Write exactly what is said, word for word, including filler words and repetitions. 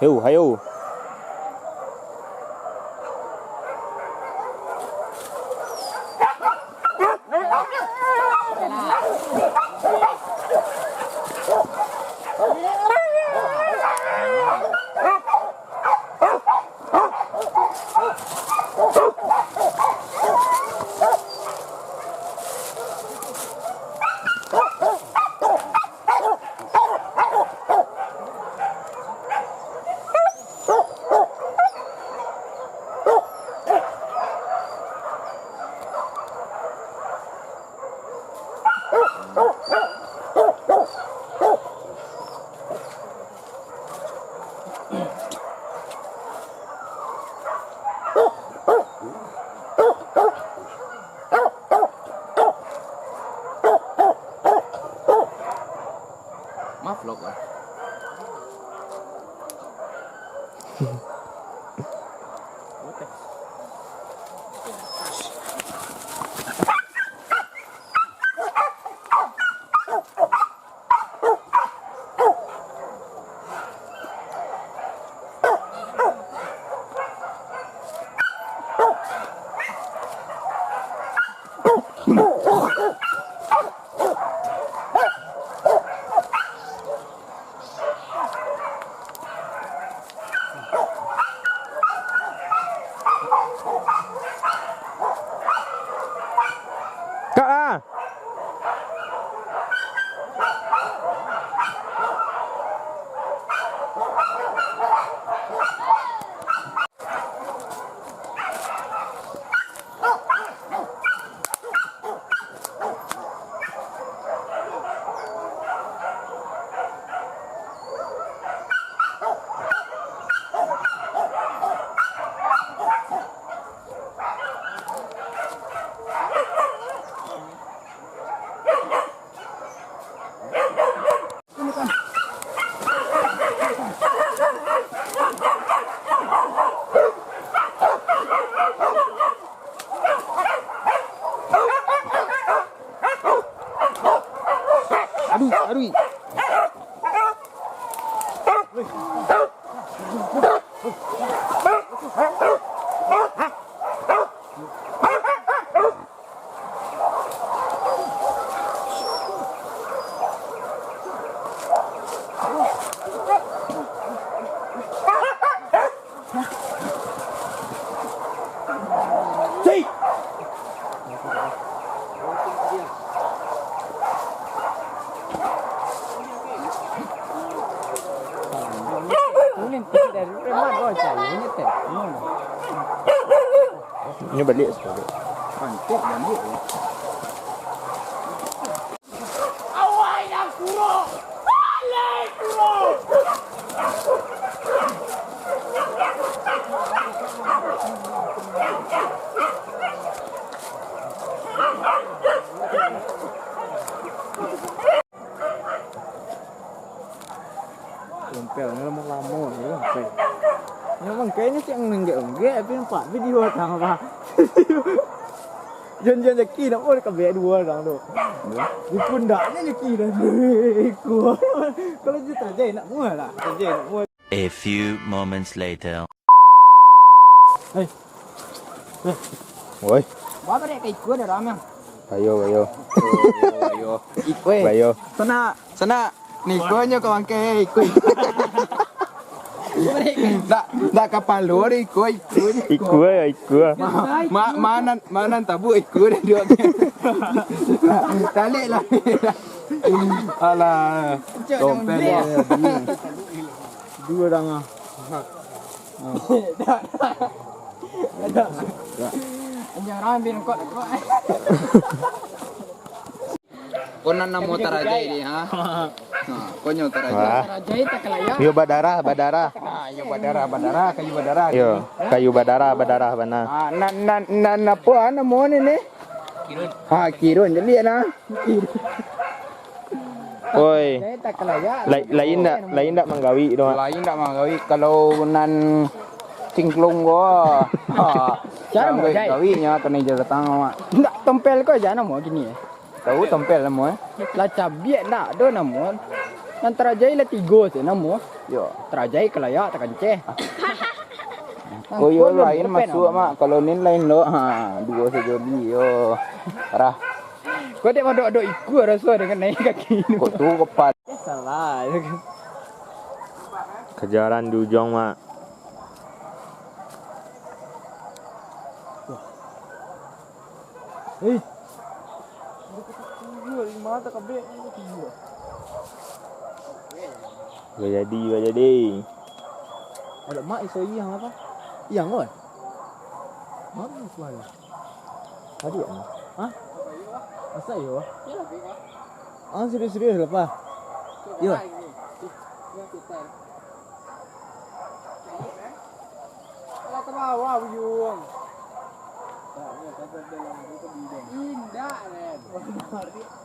Hayo, hayo. Maaf, vlog lah. Kak ah. Aduh, aduh. Inyo baliak sakali. Pantik baliak yo. Lompel ni lamo-lamo ni, lompel. Nyo mangkai ni cak ngenggek-ngenggek, tapi nampak video tang apa. Jan-jan jaki nak pun kabek duo urang tu. Di pundaknyo jaki dah. Kuat. Kalau dia tajai nak mual lah. Tajai nak mual. A few moments later. Hei. Hei. Woi. Bawa barek ka ikua dah, Ram, yang. Bayo, bayo. Bayo, bayo. Ikua, eh. Bayo. Sanak, sanak. Ni ikuanyo ka bangkai, ikua. Ndak, ndak kapalo deh, ikua, ikua. Ikua, ikua. Ma-, ma-, manan, manan tabuk ikua dah duo. Tarik lah. Alah. Cok, dompet jangan dia. Duo urang ah. Anjing, urang ambil rokok, rokok. Ko nan namo tarajai ni, ha? Ha, ko nyo tarajai. Wah. Tarajai tak kalayak. Yo badarah, badarah. Ha, yo badarah, badarah, kayu badarah. Yo, kayu badarah, badarah bana. Ha, nan, nan, nan apo, ha, namo ni, ni? Ha, kirun jadi nah. Oi. Lain ndak, lain ndak manggawik tu, Mak. Lain ndak manggawik kalau nan cingklung ko. Ha. Cara manggawik gawiknyo kanai ijazah datang, Mak. Ndak tompel ko aja namo gini. Tahu tompel namo eh? Lah cabiak ndak do namo. Nan tarajai lah tigo se namo. Yo. Tarajai kalayak takanceh. Oh yo lain masuk mak. Kalau nin lain lo. Ha, duo sajo bi yo. Parah. Kau dek madok-adok ikua raso dengan naik kaki ni. Kok tu kepat. Salah. Kejaran di ujung mak. Eh. Gak jadi, gak jadi. Ada mak iso iyang apa? Iyang kau? Mana suara? Tadi ya? Hah? Masa iyo? Ah, serius-serius lah, Pak. Iyo. Alah, ke bawah, Buyung. Indak, Ren.